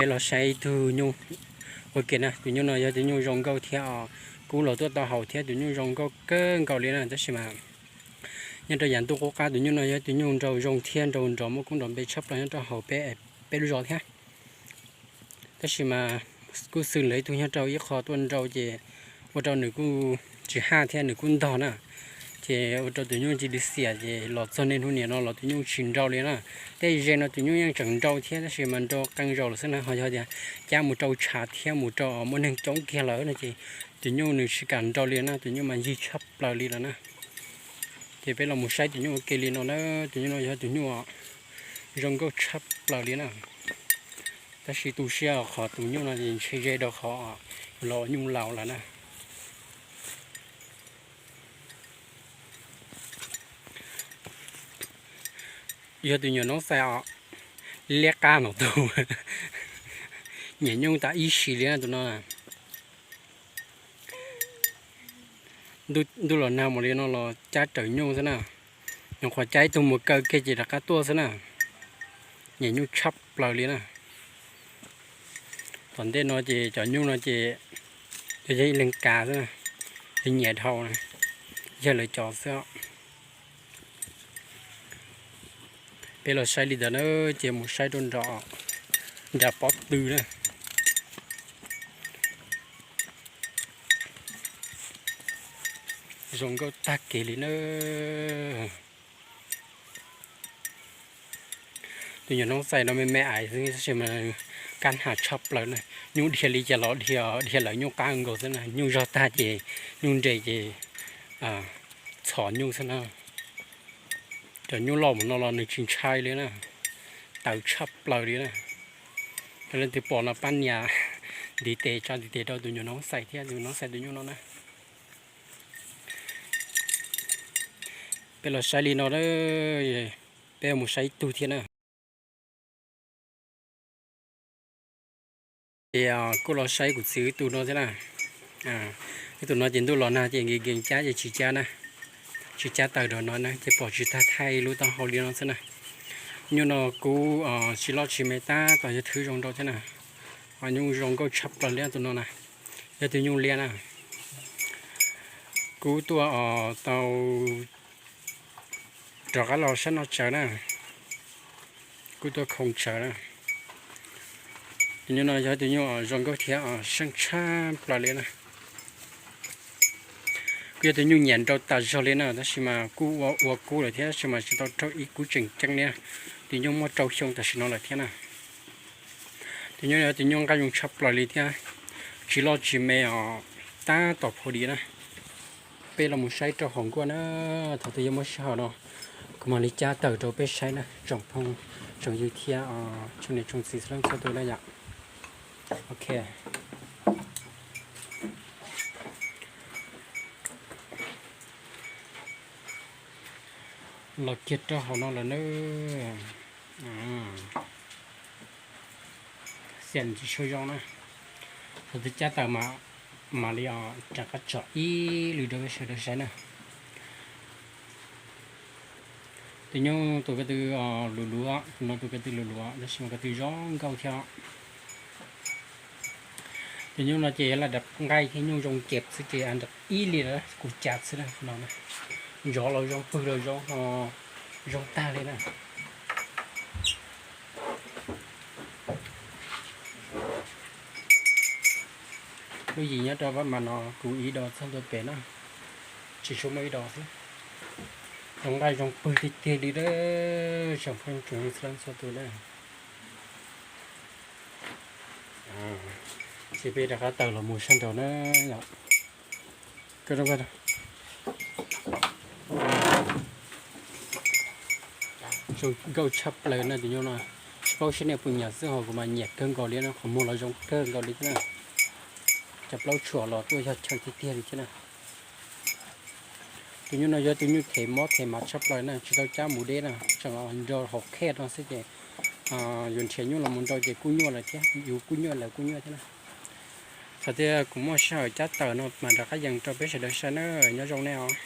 Peb los saib ib tug nyuj ua ke na, tus nyuj no yog tus nyuj zoo nkauj thiab os. Kub los tuaj tau haus thiab, tus nyuj zoo nkauj kawg nkaus li na, tab sis mas nyob rau yav ntuj qub qab tus nyuj no yog tus nyuj nraug zoo thiab nraug nrov muaj koob nrov npe tshaj plaws nyob rau hauv peb, peb lub zos thiab. Tab sis mas kuj xwb lawv ib tug nyob rau ib qho tuaj nrau ces ua rau nws kuj tsis haj thiab nws kuj ntog na. Ces ua rau tus nyuj cia li xiam ces los txog niaj hnub niam no los tus nyuj tsis nrau li na. Tej ze no tus nyuj yeej tseem nrau thiab tab sis mas nrau qee zaus lawm xwb na, ho yog tias cab mus rau tshav thiab mus rau muaj neeg coob kiag lawm no ces tus nyuj nws tsis kam nrau li na, tus nyuj mas yig tshaj plaws li lawm na. Ces peb los mus saib tus nyuj ua ke li no na, tus nyuj no yog tus nyuj zoo nkauj tshaj plaws li na. Tab sis tu siab qhov tus nyuj no ces ntshe ze rau qhov los nyuj laus lawm na. Yog tus nyuam noob xais os, liab qab no tus, nyiam nyuj tas ib sim li na tus no. Ntuj los nag mus li no los cab raws nyuj xwb na, nyuam qhuav cab ib tug mus kaw kiag ces rov qab tuaj xwb na, nyiam nyuj tshaj plaws li na. Tom ntej no ces cov nyuj no ces yog ib leeg kav xwb na, yog nyiam dhau na, yog lawv cov xwb. Peb los saib li ntawd na, ces mus saib rau nram, nram pob tw na. Zoo nkauj tag kev li na. Tus nyuam noob xais no me me ais xwb tab sis mas kab hnav tshaj plaws na. Nyuj dhia li cas los dhia, dhia lawv nyuj qab nkaus xwb na, nyuj zog tag ces nyuj nres ces txhom nyuj xwb na. Cov nyuj loj mus no los nws tsis ntshai li na, tawv tshaj plaws li na. Leej twg pom no pab nias ntiv tes tsa ntiv tes rau tus nyuam noob xais thiab tus nyuam noob xais tus nyuj no na. Peb los saib li no, peb mus saib ib tug thiab na. Ces kuj los saib kuv txiv wb tus no thiab na. Wb tus no ces ntuj los nag ces nkees nkees cab ces tsis cab na, tsis cab taws rau no na ces pom tsis tag thaij lub taub hau li no xwb na. Nyuj no kub tsis loj tsis me tab tom yog thwb zoo nraug thiab na. Nyuj zoo nkauj tshaj plaws li tus no na, yog tus nyuj liab na. Kub tuaj tau rov qab los sab no tsawv na, kuj tuaj khoov tsawv na. Tus nyuj no yog tus nyuj zoo nkauj thiab seej tshaj plaws li na. Kuj yog tus nyuj nyiam nrau tas zog li na, tab sis mas kuj ua ua kub lawm thiab tab sis mas tsis tau raug ib kub tseem ceeb li. Tus nyuj muaj rau xyoo tam sim no lawm thiab na. Tus nyuj yog tus nyuj nqaij zoo tshaj plaws li thiab, tsis loj tsis me os, tab tom pha di na. Peb los mus saib rau hauv nkuaj na, thaum twg yuav muaj sij hawm no kuv mam li cab taws rau peb saib na tsoom phooj tsoom ywg thiab tsoom niam tsoom txiv txhua leej txhua tus na yom. Ok. Los kiag rau hauv no lawm na. Xiam tsis tshua zoo na. Thaum twg cab taws mam li rov qab tsom ib lwm rau peb sawv daws saib na. Tus nyuj tus ko tw luv luv, tus no tus ko tw luv luv tab sis mas ko tw zoo nkauj thiab. Tus nyuj no ces yog lam dam nqaij thiab nyuj zoo ces xwb ces dam ib li lawm kuv cas xwb na no. Ntsov los zoo, pwg los zoo, zoo tag li na. Lub yim nyob rau pab mas no kuv ib dos txog ntua pem na, tsis tshua muaj ib dos xwb. Zoo nqaij zoo pwg tiag tiag li na, tsoom phooj tsoom ywg txhua leej txhua tus na. Ces peb rov qab taws los mus sab nraud na yom. Zoo nkauj tshaj plaws na tus nyuj no. Tsis paub seb nej puas nyiam xwb ho kuv mas nyiam kawg nkaus li na, qhov muag los zoo kawg nkaus li thiab na. Cov plaub tshuam los tuaj yog chaw tiag tiag li thiab na. Tus nyuj no yog tus nyuj them mob them mas tshaj plaws na, tsis tau cab mus deb na, tseem nrau hauv khej no xwb ces yuav nrhiav nyuj los mus nrau ces kuj nyuaj lawm thiab, yus kuj nyuaj lawv kuj nyuaj thiab na. Thaum twg kuv muaj sij hawm cab taws no mas rov qab yees rau peb sawv daws saib na, nyob zoo nej os.